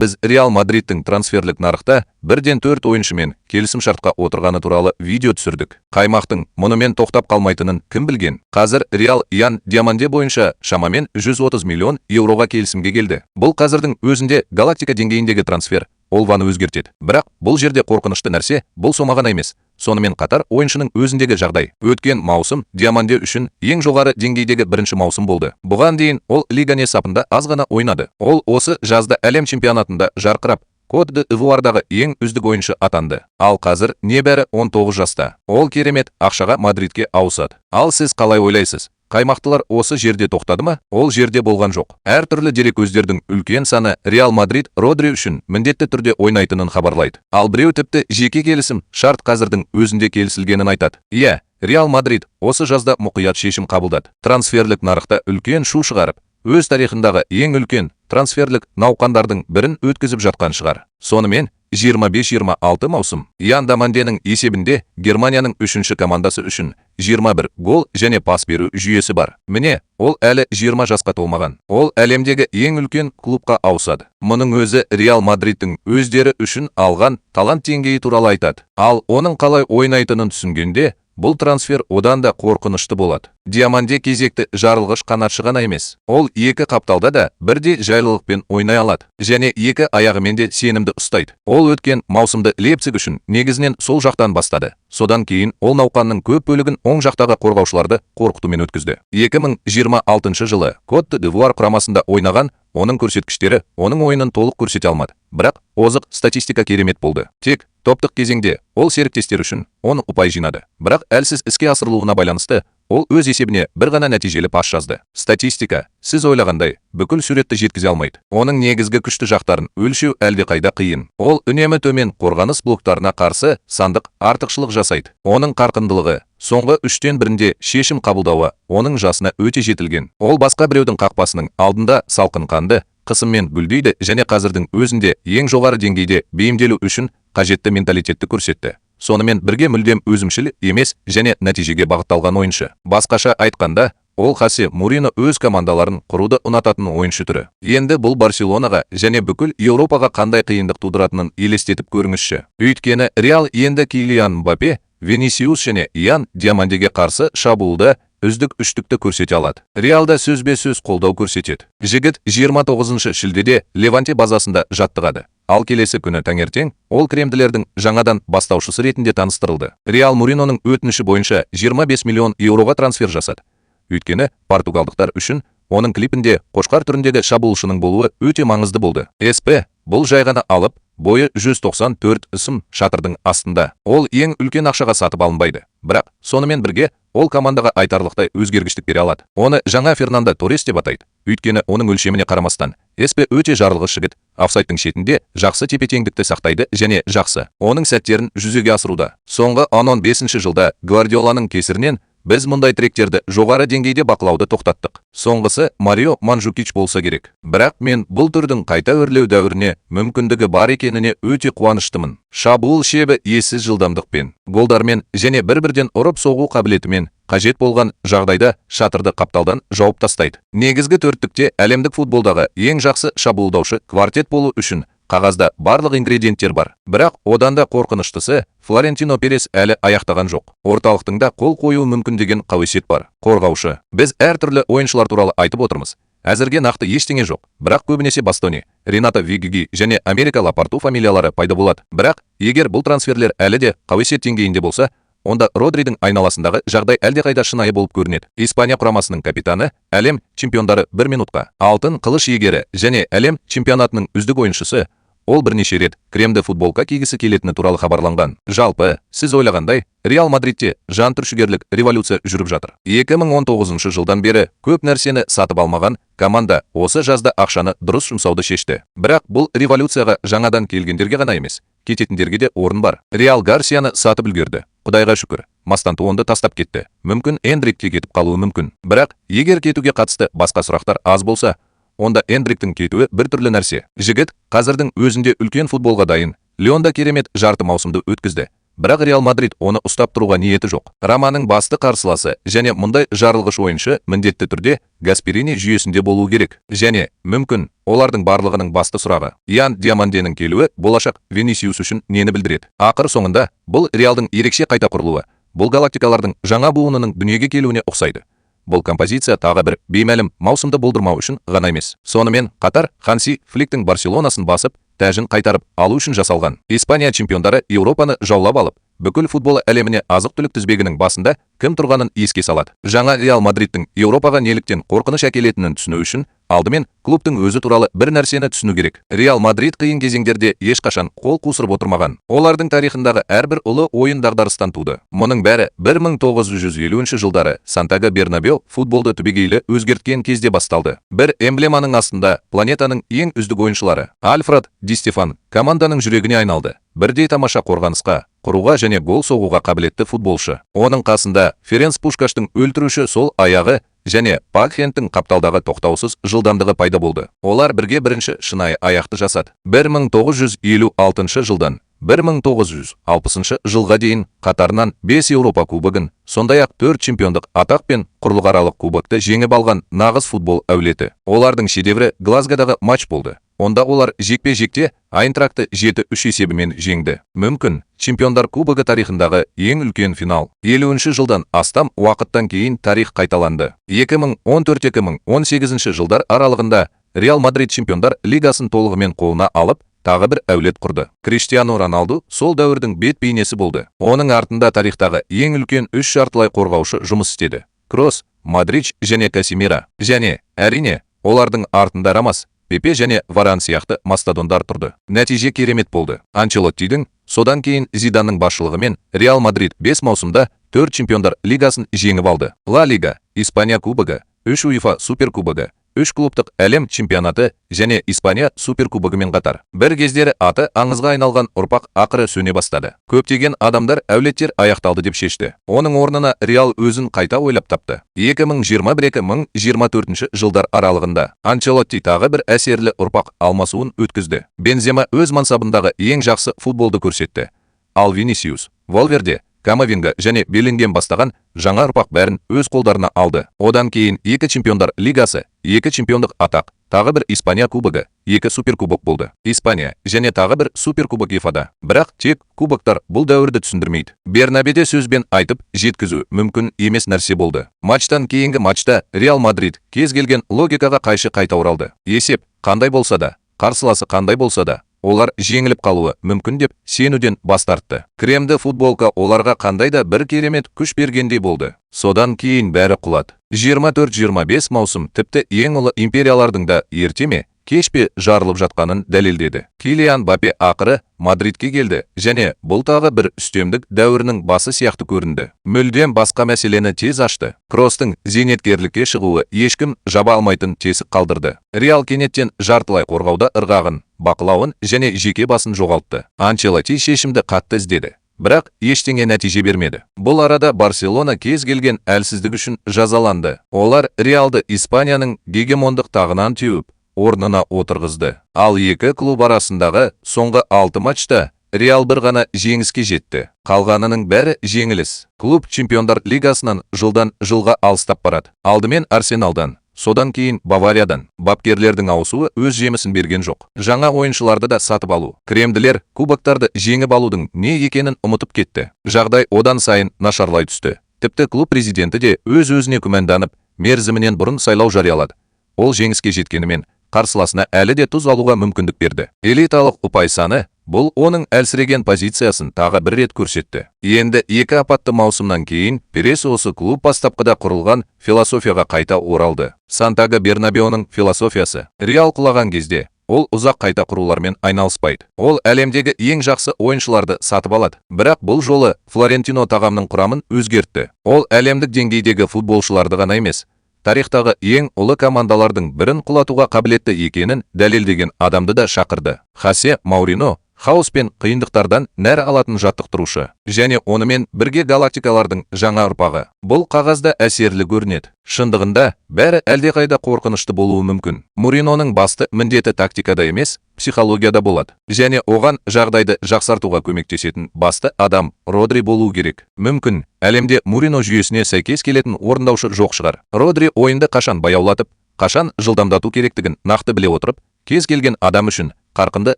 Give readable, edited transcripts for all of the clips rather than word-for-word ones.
Біз Реал Мадридтің трансферлік нарықта бірден төрт ойыншымен келісімшартқа отырғаны туралы видео түсірдік. Қаймақтың мұнымен тоқтап қалмайтынын кім білген? Қазір Реал Ян Диоманде бойынша шамамен 130 миллион еуроға келісімге келді. Бұл қазірдің өзінде галактика деңгейіндегі трансфер. Ол ваны өзгертеді. Бірақ бұл жерде қорқынышты нәрсе бұл сома ғана емес. Сонымен қатар ойыншының өзіндегі жағдай. Өткен маусым Диоманде үшін ең жоғары деңгейдегі бірінші маусым болды. Бұған дейін ол Лиганес сапында аз ғана ойнады. Ол осы жазда әлем чемпионатында жарқырап, Кот де Ивуардағы ең үздік ойыншы атанды. Ал қазір небәрі 19 жаста. Ол керемет ақшаға Мадридке ауысады. Ал сіз қалай ойлайсыз? Қаймақтылар осы жерде тоқтады ма? Ол жерде болған жоқ. Әртүрлі дереккөздердің үлкен саны Реал Мадрид Родри үшін міндетті түрде ойнайтынын хабарлайды. Ал біреу тіпті жеке келісім шарт қазірдің өзінде келісілгенін айтады. Иә, Реал Мадрид осы жазда мұқият шешім қабылдады. Трансферлік нарықта үлкен шу шығарып, өз тарихындағы ең үлкен трансферлік науқандардың бірін өткізіп жатқан шығар. Сонымен 25-26 маусым Ян Диоманденің есебінде Германияның үшінші командасы үшін 21 гол және пас беру жүйесі бар. Міне, ол әлі 20 жасқа толмаған. Ол әлемдегі ең үлкен клубқа ауысады. Мұның өзі Реал Мадридтің өздері үшін алған талант деңгейі туралы айтады. Ал оның қалай ойнайтынын түсінгенде, бұл трансфер одан да қорқынышты болады. Диоманде кезекті жарылғыш қанатшы ғана емес. Ол екі қапталда да бірдей жайлылықпен ойнай алады және екі аяғымен де сенімді ұстайды. Ол өткен маусымды Лейпциг үшін негізінен сол жақтан бастады. Содан кейін ол науқанның көп бөлігін оң жақтағы қорғаушыларды қорқытумен өткізді. 2026 жылы Кот д'Ивуар құрамасында ойнаған оның көрсеткіштері оның ойынын толық көрсете алмады. Бірақ озық статистика керемет болды. Тек топтық кезеңде ол серіктестер үшін 10 ұпай жинады. Бірақ әлсіз іске асырылуына байланысты ол өз есебіне бір ғана нәтижелі пас жазды. Статистика, сіз ойлағандай, бүкіл суретті жеткізе алмайды. Оның негізгі күшті жақтарын өлшеу әлдеқайда қиын. Ол үнемі төмен қорғаныс блоктарына қарсы сандық артықшылық жасайды. Оның қарқындылығы, соңғы үштен бірінде шешім қабылдауы оның жасына өте жетілген. Ол басқа біреудің қақпасының алдында салқын қанды қысыммен гүлдейді және қазірдің өзінде ең жоғары деңгейде бейімделу үшін қажетті менталитетті көрсетті. Сонымен бірге мүлдем өзімшіл емес және нәтижеге бағытталған ойыншы. Басқаша айтқанда, ол Хосе Муриньо өз командаларын құруды ұнататын ойыншы түрі. Енді бұл Барселонаға және бүкіл Еуропаға қандай қиындық тудыратынын елестетіп көріңізші. Өйткені Реал енді Килиан Мбаппе, Винисиус және Ян Диомандеге қарсы шабуылда үздік үштікті көрсете алады. Реалда сөзбе-сөз қолдау көрсетеді. Жігіт 29 шілдеде Леванте базасында жаттығады. Ал келесі күні таңертең ол кремділердің жаңадан бастаушысы ретінде таныстырылды. Реал Муриноның өтініші бойынша 25 миллион еуроға трансфер жасады. Өйткені португалдықтар үшін оның клипінде қошқар түріндегі шабуылшының болуы өте маңызды болды. СП бұл жай ғана алып, бойы 194 см шатырдың астында. Ол ең үлкен ақшаға сатып алынбайды. Бірақ сонымен бірге ол командаға айтарлықтай өзгергіштік бере алады. Оны жаңа Фернандо Торрес деп атайды. Өйткені оның өлшеміне қарамастан, СП өте жарылғыш жігіт, офсайдтың шетінде жақсы тепе-теңдікті сақтайды және жақсы оның сәттерін жүзеге асыруда. Соңғы 15 жылда Гвардиоланың кесірінен біз мұндай тректерді жоғары деңгейде бақылауды тоқтаттық. Соңғысы Марио Манджукич болса керек. Бірақ мен бұл түрдің қайта өрлеу дәуіріне мүмкіндігі бар екеніне өте қуаныштымын. Шабуыл шебі ессіз жылдамдықпен, голдармен және бір-бірден ұрып соғу қабілетімен қажет болған жағдайда шатырды қапталдан жауып тастайды. Негізгі төрттікте әлемдік футболдағы ең жақсы шабуылдаушы квартет болу үшін қағазда барлық ингредиенттер бар. Бірақ одан да қорқыныштысы, Флорентино Перес әлі аяқтаған жоқ. Орталықтың да қол қоюы мүмкін деген қауесет бар. Қорғаушы. Біз әртүрлі ойыншылар туралы айтып отырмыз. Әзірге нақты ештеңе жоқ. Бірақ көбінесе Бастони, Рената Вигги және Америка Лапарту фамилиялары пайда болады. Бірақ егер бұл трансферлер әлі де қауесет деңгейінде болса, онда Родридің айналасындағы жағдай әлдеқайда шынайы болып көрінеді. Испания құрамасының капитаны, әлем чемпиондары бір минутқа, алтын қылыш иегері және әлем чемпионатының үздік ойыншысы, ол бірнеше рет кремді футболка кигісі келетіні туралы хабарланған. Жалпы, сіз ойлағандай, Реал Мадридте жан түршігерлік революция жүріп жатыр. 2019 жылдан бері көп нәрсені сатып алмаған команда осы жазда ақшаны дұрыс жұмсауды шешті. Бірақ бұл революцияға жаңадан келгендерге ғана емес, кететіндерге де орын бар. Реал Гарсияны сатып үлгерді. Құдайға шүкір, Мастантуонды тастап кетті. Мүмкін, Эндрик те кетіп қалуы мүмкін. Бірақ егер кетуге қатысты басқа сұрақтар аз болса, онда Эндриктің кетуі бір түрлі нәрсе. Жігіт қазірдің өзінде үлкен футболға дайын. Леонда керемет жарты маусымды өткізді. Бірақ Реал Мадрид оны ұстап тұруға ниеті жоқ. Романың басты қарсыласы және мұндай жарылғыш ойыншы міндетті түрде Гасперини жүйесінде болуы керек. Және мүмкін, Олардың барлығының басты сұрағы: Ян Диаманденің келуі болашақ Винисиус үшін нені білдіреді? Ақыр соңында бұл Реалдың ерекше қайта құрылуы, бұл галактикалардың жаңа буынының дүниеге келуіне ұқсайды. Бұл композиция тағы бір беймәлім маусымды болдырмау үшін ғана емес. Сонымен қатар Ханси Фликтің Барселонасын басып, тәжін қайтарып алу үшін жасалған. Испания чемпиондары Еуропаны жаулап алып, бүкіл футбол әлеміне азық-түлік тізбегінің басында кім тұрғанын еске салады. Жаңа Реал Мадридтің Еуропаға неліктен қорқыныш әкелетінін түсіну үшін алдымен клубтың өзі туралы бір нәрсені түсіну керек. Реал Мадрид қиын кезеңдерде ешқашан қол қусырып отырмаған. Олардың тарихындағы әрбір ұлы ойын дағдарыстан туды. Мұның бәрі 1950 жылдары Сантьяго Бернабеу футболды түбегейлі өзгерткен кезде басталды. Бір эмблеманың астында планетаның ең үздік ойыншылары. Альфред Ди Стефан команданың жүрегіне айналды. Бірдей тамаша қорғанысқа, құруға және гол соғуға қабілетті футболшы. Оның қасында Ференц Пушкаштың өлтіруші сол аяғы және Пакхенттің қапталдағы тоқтаусыз жылдамдығы пайда болды. Олар бірге бірінші шынайы аяқты жасады. 1956 жылдан 1960 жылға дейін қатарынан 5 Еуропа кубогын, сондай-ақ 4 чемпиондық атақ пен құрлықаралық кубокты жеңіп алған нағыз футбол әулеті. Олардың шедеврі Глазгодағы матч болды. Онда олар жекпе-жекте Айнтракты 7-3 есебімен жеңді. Мүмкін, Чемпиондар кубогы тарихындағы ең үлкен финал. 50 жылдан астам уақыттан кейін тарих қайталанды. 2014-2018 жылдар аралығында Реал Мадрид Чемпиондар лигасын толығымен қолына алып, тағы бір әулет құрды. Криштиану Роналду сол дәуірдің бет бейнесі болды. Оның артында тарихтағы ең үлкен үш жартылай қорғаушы жұмыс істеді. Кросс, Модрич және Касемиро. Және, әрине, олардың артында Рамос, Пепе және Варан сияқты мастодондар тұрды. Нәтиже керемет болды. Анчелоттидің, содан кейін Зиданның басшылығымен Реал Мадрид 5 маусымда 4 Чемпиондар лигасын жеңіп алды. Ла Лига, Испания кубогы, 3 УЕФА Суперкубогы, 3 клубтық әлем чемпионаты және Испания Суперкубогымен қатар. Бір кездері аты аңызға айналған ұрпақ ақыры сөне бастады. Көптеген адамдар әулеттер аяқталды деп шешті. Оның орнына Реал өзін қайта ойлап тапты. 2021-2024 жылдар аралығында Анчелотти тағы бір әсерлі ұрпақ алмасуын өткізді. Бензема өз мансабындағы ең жақсы футболды көрсетті. Ал Винисиус, Валверде, Камавинга және Беллингем бастаған жаңа ұрпақ бәрін өз қолдарына алды. Одан кейін 2 Чемпиондар лигасы, 2 чемпиондық атақ, тағы бір Испания кубогы, 2 суперкубок болды. Испания және тағы бір суперкубок ЕФАда. Бірақ тек кубоктар бұл дәуірді түсіндірмейді. Бернабеде сөзбен айтып жеткізу мүмкін емес нәрсе болды. Матчтан кейінгі матчта Реал Мадрид кез келген логикаға қайшы қайта оралды. Есеп қандай болса да, қарсыласы қандай болса да, олар жеңіліп қалуы мүмкін деп сенуден бас тартты. Кремді футболка оларға қандай да бір керемет күш бергендей болды. Содан кейін бәрі құлады. 24-25 маусым тіпті ең ұлы империялардың да ерте ме, кеш пе жарылып жатқанын дәлелдеді. Килиан Мбаппе ақыры Мадридке келді және бұл тағы бір үстемдік дәуірінің басы сияқты көрінді. Мүлдем басқа мәселені тез ашты. Кросстың зейнеткерлікке шығуы ешкім жаба алмайтын тесік қалдырды. Реал кенеттен жартылай қорғауда ырғағын, бақылауын және жеке басын жоғалтты. Анчелотти шешімді қатты іздеді. Бірақ ештеңе нәтиже бермеді. Бұл арада Барселона кез келген әлсіздік үшін жазаланды. Олар Реалды Испанияның гегемондық тағынан теуіп, орнына отырғызды. Ал екі клуб арасындағы соңғы 6 матчта Реал бір ғана жеңіске жетті. Қалғанының бәрі жеңіліс. Клуб Чемпиондар лигасынан жылдан жылға алыстап барады. Алдымен Арсеналдан, содан кейін Бавариядан. Бапкерлердің ауысуы өз жемісін берген жоқ. Жаңа ойыншыларды да сатып алу. Кремділер кубоктарды жеңіп алудың не екенін ұмытып кетті. Жағдай одан сайын нашарлай түсті. Тіпті клуб президенті де өз-өзіне күмәнданып, мерзімінен бұрын сайлау жариялады. Ол жеңіске жеткенімен қарсыласына әлі де тұз алуға мүмкіндік берді. Элиталық ұпай саны бұл оның әлсіреген позициясын тағы бір рет көрсетті. Енді екі апатты маусымнан кейін Перес осы клуб бастапқыда құрылған философияға қайта оралды. Сантьяго Бернабеоның философиясы. Реал құлаған кезде ол ұзақ қайта құрулармен айналыспайды. Ол әлемдегі ең жақсы ойыншыларды сатып алады. Бірақ бұл жолы Флорентино тағамның құрамын өзгертті. Ол әлемдік деңгейдегі футболшыларды ғана емес, тарихтағы ең ұлы командалардың бірін құлатуға қабілетті екенін дәлелдеген адамды да шақырды. Хосе Маурино хаос пен қиындықтардан нәр алатын жаттықтырушы және онымен бірге галактикалардың жаңа ұрпағы. Бұл қағазда әсерлі көрінеді. Шындығында бәрі әлдеқайда қорқынышты болуы мүмкін. Муриноның басты міндеті тактикада емес, психологияда болады. Және оған жағдайды жақсартуға көмектесетін басты адам Родри болуы керек. Мүмкін, әлемде Мурино жүйесіне сәйкес келетін орындаушы жоқ шығар. Родри ойынды қашан баяулатып, қашан жылдамдату керектігін нақты біле отырып, Кез келген адам үшін қарқынды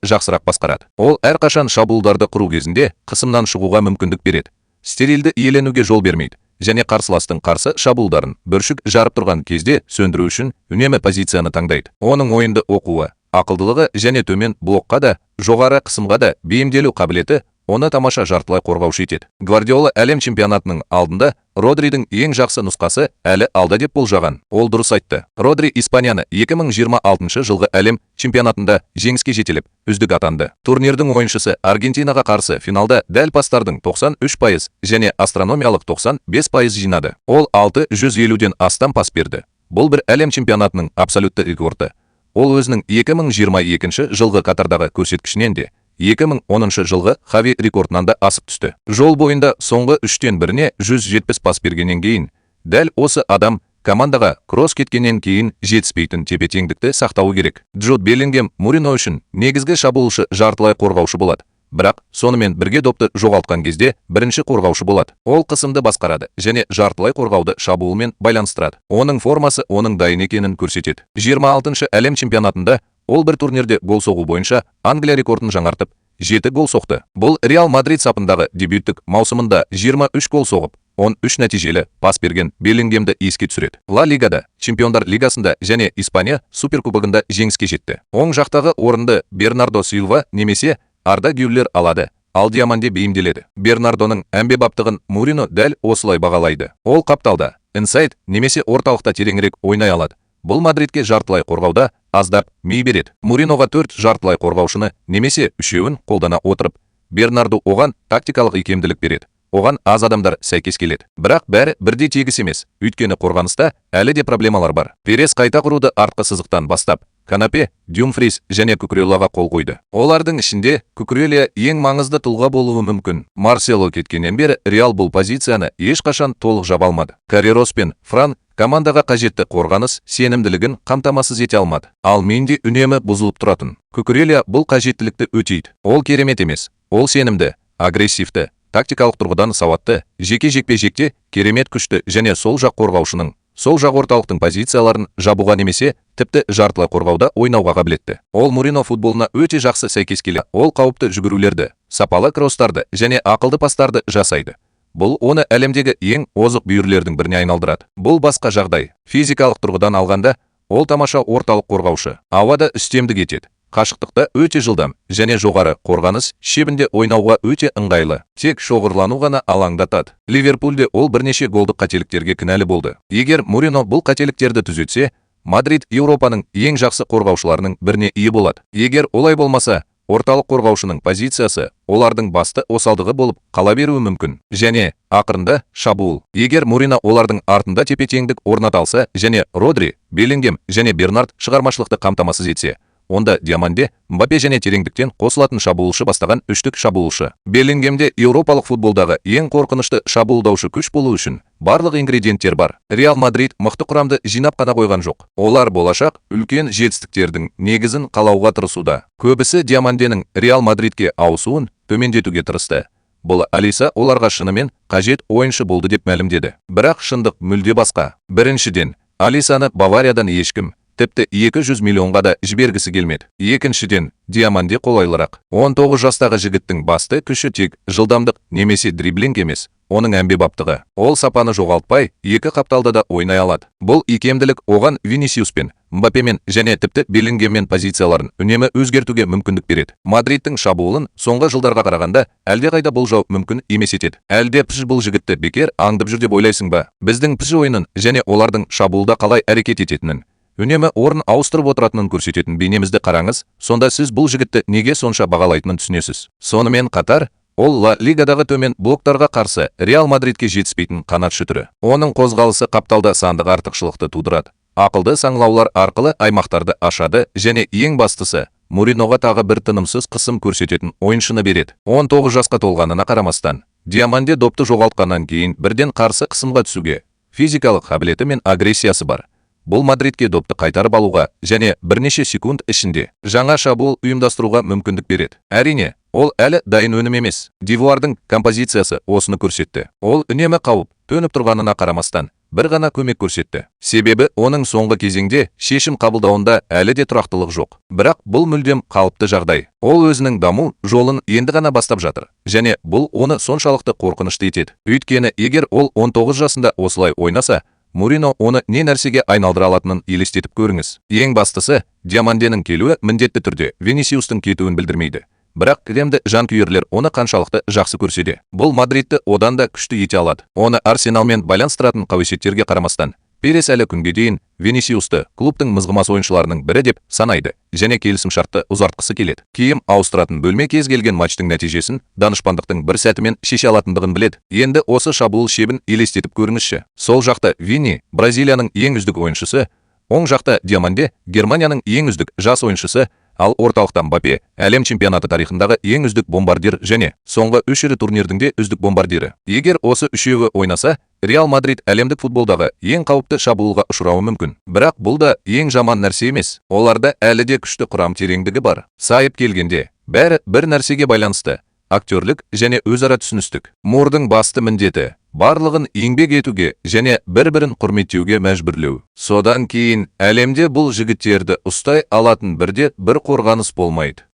жақсырақ басқарады. Ол әрқашан шабуылдарды құру кезінде қысымнан шығуға мүмкіндік береді. Стерильді иеленуге жол бермейді және қарсыластың қарсы шабуылдарын бүршік жарып тұрған кезде сөндіру үшін үнемі позицияны таңдайды. Оның ойынды оқуы, ақылдылығы және төмен блокқа да, жоғары қысымға да бейімделу қабілеті оны тамаша жартылай қорғаушы етеді. Гвардиола әлем чемпионатының алдында Родридің ең жақсы нұсқасы әлі алда деп болжаған. Ол дұрыс айтты. Родри Испанияны 2026 жылғы әлем чемпионатында жеңіске жетелеп, үздік атанды. Турнирдің ойыншысы Аргентинаға қарсы финалда дәл пастардың 93% және астрономиялық 95% жинады. Ол 650-ден астам пас берді. Бұл бір әлем чемпионатының абсолютті рекорды. Ол өзінің 2022 жылғы Катардағы көрсеткішінен де, 2010 жылғы Хави рекордынан да асып түсті. Жол бойында соңғы үштен біріне 170 пас бергеннен кейін, дәл осы адам командаға Кросс кеткеннен кейін жетіспейтін тепе-теңдікті сақтауы керек. Джуд Беллингем Муриньо үшін негізгі шабуылшы жартылай қорғаушы болады. Бірақ сонымен бірге допты жоғалтқан кезде бірінші қорғаушы болады. Ол қысымды басқарады және жартылай қорғауды шабуылмен байланыстырады. Оның формасы оның дайын екенін көрсетеді. 26-шы әлем чемпионатында ол бір турнирде гол соғу бойынша Англия рекордын жаңартып, 7 гол соқты. Бұл Реал Мадрид сапындағы дебюттік маусымында 23 гол соғып, 13 нәтижелі пас берген Беллингемді еске түсіреді. Ла Лигада, Чемпиондар Лигасында және Испания Суперкубогында жеңіске жетті. Оң жақтағы орынды Бернардо Силва немесе Арда Гюллер алады, ал Диаманде бейімделеді. Бернардоның әмбебаптығын Мурино дәл осылай бағалайды. Ол қапталда, инсайд немесе орталықта тереңірек ойнай алады. Бұл Мадридке жартылай қорғауда аздап ми береді. Муриноға төрт жартылай қорғаушыны немесе үшеуін қолдана отырып, Бернардо оған тактикалық икемділік береді. Оған аз адамдар сәйкес келеді. Бірақ бәрі бірдей тегіс емес, өйткені қорғаныста әлі де проблемалар бар. Перес қайта құруды артқы сызықтан бастап, Канапе, Дюмфрис және Кукурельяға қол қойды. Олардың ішінде Кукурелья ең маңызды тұлға болуы мүмкін. Марсело кеткеннен бері Реал бұл позицияны ешқашан толық жаба алмады. Каррерос пен Фран командаға қажетті қорғаныс сенімділігін қамтамасыз ете алмады. Ал Менди үнемі бұзылып тұратын. Кукурелья бұл қажеттілікті өтейді. Ол керемет емес. Ол сенімді, агрессивті, тактикалық тұрғыдан сауатты, жеке жекпе-жекте керемет күшті және сол жақ қорғаушының, сол жақ орталықтың позицияларын жабуға немесе тіпті жартылай қорғауда ойнауға қабілетті. Ол Мурино футболына өте жақсы сәйкес келеді. Ол қауіпті жүгірулерді, сапалы кросстарды және ақылды пастарды жасайды. Бұл оны әлемдегі ең озық бүйірлердің біріне айналдырады. Бұл басқа жағдай. Физикалық тұрғыдан алғанда, ол тамаша орталық қорғаушы. Ауада үстемдік етеді. Қашықтықта өте жылдам және жоғары қорғаныс шебінде ойнауға өте ыңғайлы. Тек шоғырлану ғана алаңдатады. Ливерпульде ол бірнеше голдық қателіктерге кінәлі болды. Егер Мурино бұл қателіктерді түзетсе, Мадрид Еуропаның ең жақсы қорғаушыларының біріне ие болады. Егер олай болмаса, орталық қорғаушының позициясы олардың басты осалдығы болып қала беруі мүмкін. Және ақырында шабуыл. Егер Мурино олардың артында тепе-теңдік орната алса және Родри, Беллингем және Бернард шығармашылықты қамтамасыз етсе, онда Диаманде, Мбаппе және тереңдіктен қосылатын шабуылшы бастаған үштік шабуылшы. Беллингемде еуропалық футболдағы ең қорқынышты шабуылдаушы күш болу үшін барлық ингредиенттер бар. Реал Мадрид мықты құрамды жинап қана қойған жоқ. Олар болашақ үлкен жетістіктердің негізін қалауға тырысуда. Көбісі Диаманденің Реал Мадридке ауысуын төмендетуге тырысты. Бұл Алиса оларға шынымен қажет ойыншы болды деп мәлімдеді. Бірақ шындық мүлде басқа. Біріншіден, Алисаны Бавариядан ешкім, тіпті 200 миллионға да жібергісі келмеді. Екіншіден, Диаманде қолайлырақ. 19 жастағы жігіттің басты күші тек жылдамдық немесе дриблинг емес, оның әмбебаптығы. Ол сапаны жоғалтпай, екі қапталда да ойнай алады. Бұл икемділік оған Винисиуспен, Мбаппемен және тіпті Беллингеммен позицияларын үнемі өзгертуге мүмкіндік береді. Мадридтің шабуылын соңғы жылдарға қарағанда әлдеқайда болжау мүмкін емес етеді. Әлде ПСЖ бұл жігітті бекер аңдып жүр деп ойлайсың ба? Біздің ПСЖ ойынын және олардың шабуылда қалай әрекет ететінін, үнемі орын ауыстырып отыратынын көрсететін бейнемізді қараңыз, сонда сіз бұл жігітті неге сонша бағалайтынын түсінесіз. Сонымен қатар, ол Ла Лигадағы төмен блоктарға қарсы Реал Мадридке жетіспейтін қанатшы түрі. Оның қозғалысы қапталда сандық артықшылықты тудырады. Ақылды саңлаулар арқылы аймақтарды ашады және ең бастысы, Муриноға тағы бір тынымсыз қысым көрсететін ойыншыны береді. 19 жасқа толғанына қарамастан, Диаманде допты жоғалтқаннан кейін бірден қарсы қысымға түсуге физикалық қабілеті мен агрессиясы бар. Бұл Мадридке допты қайтарып алуға және бірнеше секунд ішінде жаңа шабуыл ұйымдастыруға мүмкіндік береді. Әрине, ол әлі дайын өнім емес. Дивуардың композициясы осыны көрсетті. Ол үнемі қауіп төніп тұрғанына қарамастан, бір ғана көмек көрсетті. Себебі оның соңғы кезеңде шешім қабылдауында әлі де тұрақтылық жоқ. Бірақ бұл мүлдем қалыпты жағдай. Ол өзінің даму жолын енді ғана бастап жатыр. Және бұл оны соншалықты қорқынышты етеді. Өйткені егер ол 19 жасында осылай ойнаса, Муриньо оны не нәрсеге айналдыра алатынын елестетіп көріңіз. Ең бастысы, Диоманденің келуі міндетті түрде Винисиустың кетуін білдірмейді. Бірақ кілемді жанкүйерлер оны қаншалықты жақсы көрсе де, бұл Мадридті одан да күшті ете алады. Оны Арсеналмен байланыстыратын қауесеттерге қарамастан, Перес әлі күнге дейін Винисиусты клубтың мызғымас ойыншыларының бірі деп санайды және келісімшартты ұзартқысы келеді. Киім ауыстыратын бөлме кез келген матчтың нәтижесін данышпандықтың бір сәтімен шеше алатындығын біледі. Енді осы шабуыл шебін елестетіп көріңізші. Сол жақта Вини, Бразилияның ең үздік ойыншысы, оң жақта Диоманде, Германияның ең үздік жас ойыншысы, ал орталықта Мбаппе, әлем чемпионаты тарихындағы ең үздік бомбардир және соңғы үш ірі турнирдің де үздік бомбардирі. Егер осы үшеуі ойнаса, Реал Мадрид әлемдік футболдағы ең қауіпті шабуылға ұшырауы мүмкін. Бірақ бұл да ең жаман нәрсе емес. Оларда әлі де күшті құрам тереңдігі бар. Сайып келгенде, бәрі бір нәрсеге байланысты: актерлік және өзара түсіністік. Мурдың басты міндеті барлығын еңбек етуге және бір-бірін құрметтеуге мәжбүрлеу. Содан кейін әлемде бұл жігіттерді ұстай алатын бірде бір қорғаныс болмайды.